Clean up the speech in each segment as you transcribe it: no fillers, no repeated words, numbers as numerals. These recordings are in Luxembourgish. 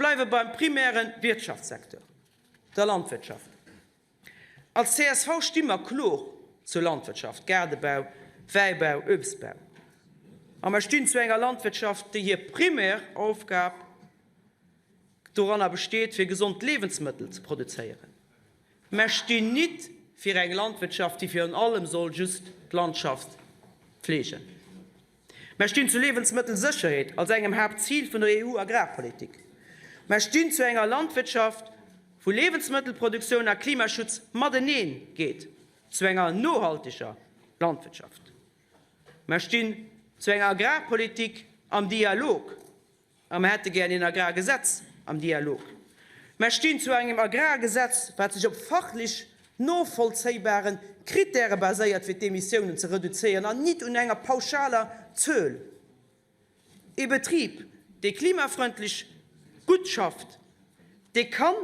bleiwe beim primäre Wirtschaftssecteur, der Landwirtschaft. Als csv sti mer kloer zur Landwirtschaft, Gaardebau, Wäibau, Uebstbau. A mer stinn zu enger Landwirtschaft, déi hir primär Aufgab doranner besteet, fir gesond Liewensmëttel ze produzéieren. Mer stinn nit fir eng Landwirtschaft, déi virun allem soll just d'Landschaft fleegen. Mer stinn zu Liewensmëttelsécherheet als engem Haaptzil vun der EU-Agrarpolitik. Mer stinn zu enger Landwirtschaft, wou Liewensmëttelproduktioun a Klimaschutz mateneen geet, zu enger nohalteger Landwirtschaft. Mer stinn zu enger Agrarpolitik am Dialog A mer hätte gär een Agrargesetz am Dialog. Mer stinn zu engem Agrargesetz, wat sech op fachlech novollzéibare Kritäre baséiert, fir d'Emissiounen ze reduzéieren, an nit un enger pauschaler Zuel. Ee Betrib, dee klimafrëndlech gutt schafft, dee kann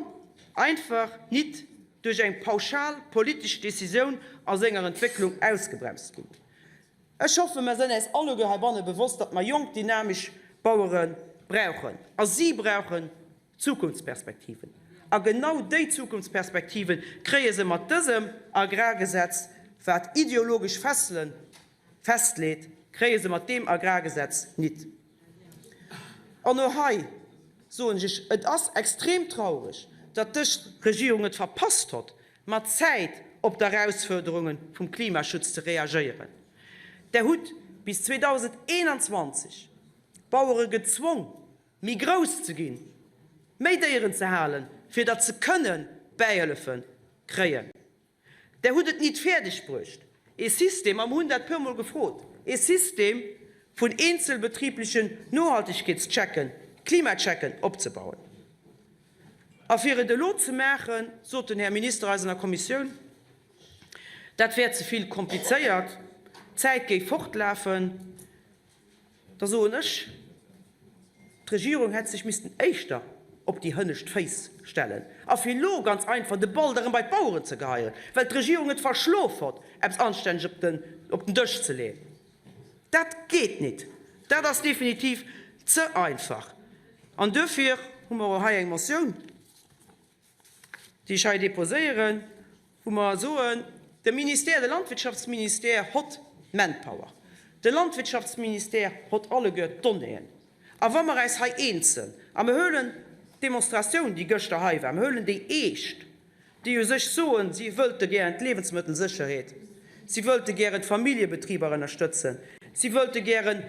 einfach nit duerch eng pauschal politesch Decisioun a senger Entwécklung ausgebremst ginn. Ech hoffen, mer sënn äis alleguer heibanne bewosst, datt mer jonk, dynamesch Bauere brauchen. A si brauchen Zukunftsperspektiven. A genau déi Zukunftsperspektive kréie se mat dësem Agrargesetz, wat ideologesch Fessele festleet, kréie se mat deem Agrargesetz nit. An och hei soen ech, et ass extrem traureg, datt dës Regierung et verpasst hott, mat Zäit op d'Erausfuerderunge vum Klimaschutz ze reagéieren. Der hutt bis 2021 d'Bauere gezwong, méi grouss ze ginn, méi Déieren ze halen, fir datt se kënne Bäihëllefe kréien. Der hutt et nit fäerdeg bruecht, ee System, a mer hunn dat puermol gefrot, ee System vun eenzelbetriblechen Nohaltegkeetschecken, Klimachecken opzebauen. A fir et elo ze maachen, sot den Här Minister eis an der Kommissioun, dat wär ze vill komplizéiert, d'Zäit géif fortlafen. Da soen ech, d'Regierung hätt sech missten éischter op déi hënnescht Féiss stellen a fir elo ganz einfach de Ball erëm bei d'Baueren ze geheien, well d'Regierung et verschlof hott, eppes Anstänneg op den Dësch ze leeën. Dat geet nit. Dat ass definitiv ze einfach. An duerfir hu mer och hei eng Motioun, déi ech hei déposéieren, wou mer soen, de Ministère, de Landwirtschaftsministère hott d'Manpower, de Landwirtschaftsministère hott alleguer d'Donnéeën. A wa mer äis hei eens sënn, a mer huelen d'Demonstratioun, déi gëschter hei war, mer huelen déi eescht, déi u sech soen, si wëllte gären d'Liewensmëttelsécherheet, si wëllte gären d'Familljebetriber ënnerstëtzen, si wëllte gären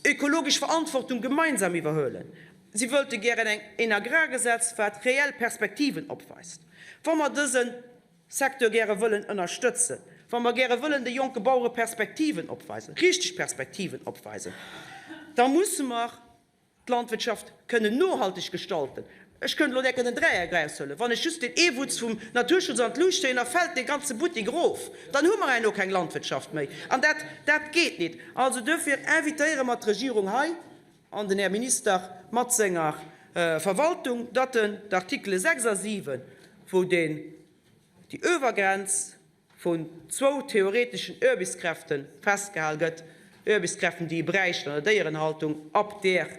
ökologesch Verantwortung gemeinsam iwwerhuelen, si wëllte gären eng een Agrargesetz, wat reell Perspektiven opweist. Wa mer dëse Secteur gäre wëllen ënnerstëtzen, wa mer gäre wëllen de jonke Bauere Perspektiven opweisen, richteg Perspektiven opweisen, da musse mer d'Landwirtschaft kënnen nohalteg gestalten. Ech kënnt elo decken en Dräieck eraushuelen, wann ech just deen ee Wutz vum Naturschutz an d'Luucht zéien, da fält dee ganze Buttik erof, dann hu mer herno keng Landwirtschaft méi. An dat, dat geet nit. Also duerfir invitéiere mer d'Regierung hei an den Här Minister mat senger Verwaltung, datt en d'Artikele 6 a 7, wou deen, déi Öewergrenz vun zwou theoreteschen Uerbichskräfte festgehal gëtt, Uerbichskräften, déi ee bräicht an der Déierenhaltung, ab där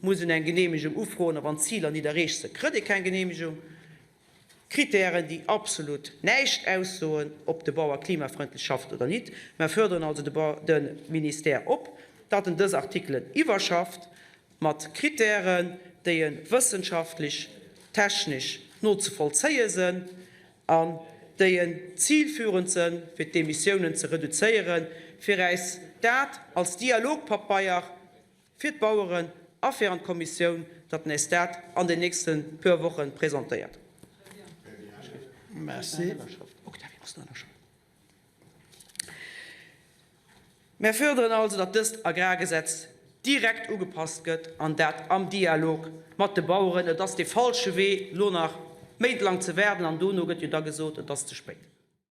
muss een eng Genehmegung ufroen, a wann d'Ziler nit erreecht sënn, krëtt ee keng Genehmegung. Kritären, déi absolut näischt aussoen, ob de Bauer klimafrëndlech schafft oder nit. Mer fuerderen also de Ministère op, datt en dës Artikelen iwwerschafft mat Kritären, déi e wëssenschaftlech, technesch nozevollzéie sënn, an déi en zilführend sënn, fir d'Emissiounen ze reduzéieren, fir äis dat als Dialogpapeier fir d'Baueren a fir an d'Kommissioun, datt en äis dat an den nächste puer Woche presentéiert. Merci. Mär fuerderen also, datt dëst Agrargesetz direkt ugepasst gëtt, an dat am Dialog mat de Baueren. Et ass dee falsche Wee, elo nach méintelang ze waarden, an dono gëtt jo da gesot, et ass ze spéit.